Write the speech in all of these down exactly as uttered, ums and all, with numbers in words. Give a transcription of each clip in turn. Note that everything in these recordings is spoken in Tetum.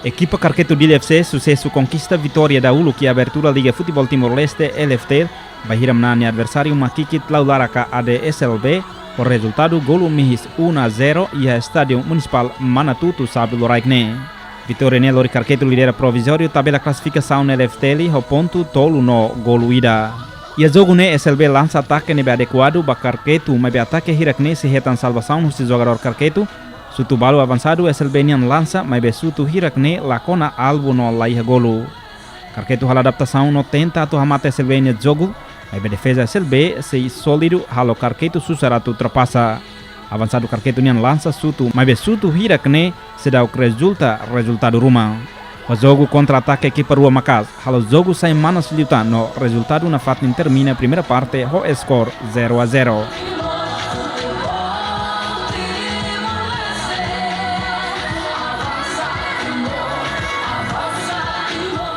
Ekipa Karketu Dili F C susesu konkista vitória dauluk iha abertura Liga Futeból Timor-Leste, L F T L, bainhira manán nia adversáriu makikit Laulara ka A D S L B, ho rezultadu golu mihis um a zero iha Estádiu Munisipál Manatutu, sábadu loraik ne'e. Vitória ne'e lori Karketu lidera provizóriu tabela klasifikasaun L F T L ho pontu tolu no golu ida. Iha jogu ne'e S L B lansa atake ne'ebé adekuadu ba Karketu, maibé atake hirak ne'e sei hetan salvasaun husi jogadór Karketu. Sutu balu avansadu S L B nian lansa, maibé sutu hirak ne'e la kona alvu no la iha golu. Karketu halo adaptasaun no tenta atu hamate S L B nia jogu, maibé defeza S L B sei sólidu halo Karketu susar atu ultrapasa. Avansadu Karketu nian lansa sutu, maibé sutu hirak ne'e seidauk rezulta rezultadu ruma. Ho jogu kontra-atake ekipa rua maka'as, halo jogu sai manas liután no rezultadu nafatin termina primeira parte ho skor zero a zero.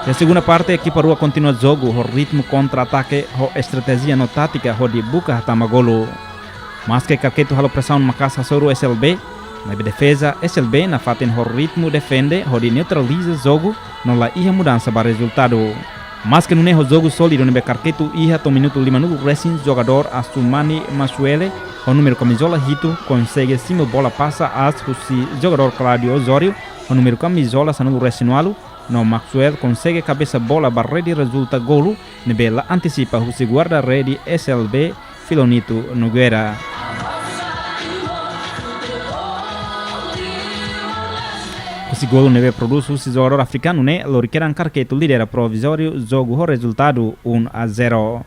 Iha segunda parte, ekipa rua kontinua jogu ho ritmu kontra-atake, ho estratéjia no tátika hodi buka hatama golu. Maske Karketu halo presaun maka'as hasoru S L B, maibé defeza S L B nafatin ho ritmu defende hodi neutraliza jogu no la iha mudansa ba rezultadu. Maske nune'e, ho jogu sólidu ne'ebé Karketu iha to'o minutu limanulu resin, jogadór Asumani Masuele ho númeru kamizola hitu konsege simu bola pasa aas husi jogadór Claudio Osório ho númeru kamizola sanulu resin ualu, no Maxwell konsege kabesa bola ba rede, rezulta golu ne'ebé la antisipa husi guarda-rede S L B, Filonito Nogueira. Husi golu ne'ebé prodús husi jogadór afrikanu ne'e, lori kedan Karketu lidera provizóriu jogu ho rezultadu um a zero.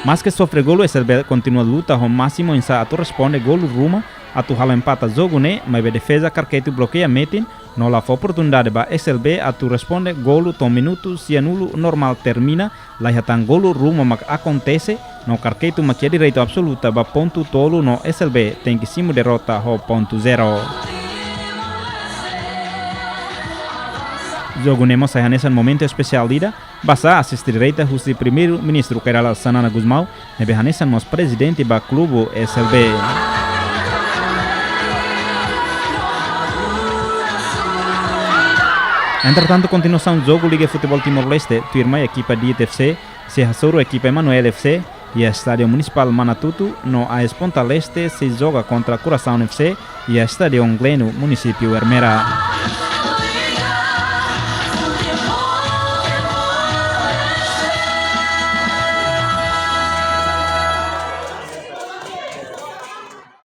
Maske sofre golu, S L B kontinua luta ho másimu oinsá atu responde golu ruma atu halo empata jogu ne'e, maibé defeza Karketu blokeia metin no la fó oportunidade ba S L B atu responde golu to'o minutu sianulu normál termina, la iha tan golu ruma mak akontese, no Karketu mak iha direitu absoluta ba pontu tolu no S L B tenke simu derrota ho pontu zero. Jogu ne'e mós sai hanesan momentu espesiál ida, basá asiste direta husi Primeiru-Ministru Kay Rala Xanana Gusmão, ne'ebé hanesan mós prezidente ba klube S L B. Entretantu, kontinuasaun jogu Liga Futeból Timor-Leste, tuirmai ekipa Diit F C sei hasoru ekipa Emanuel F C iha Estádiu Munisipál Manatutu, no A S Ponta Leste sei joga kontra Kurasaun F C iha Estádiu Gleno, Munisípiu Ermera.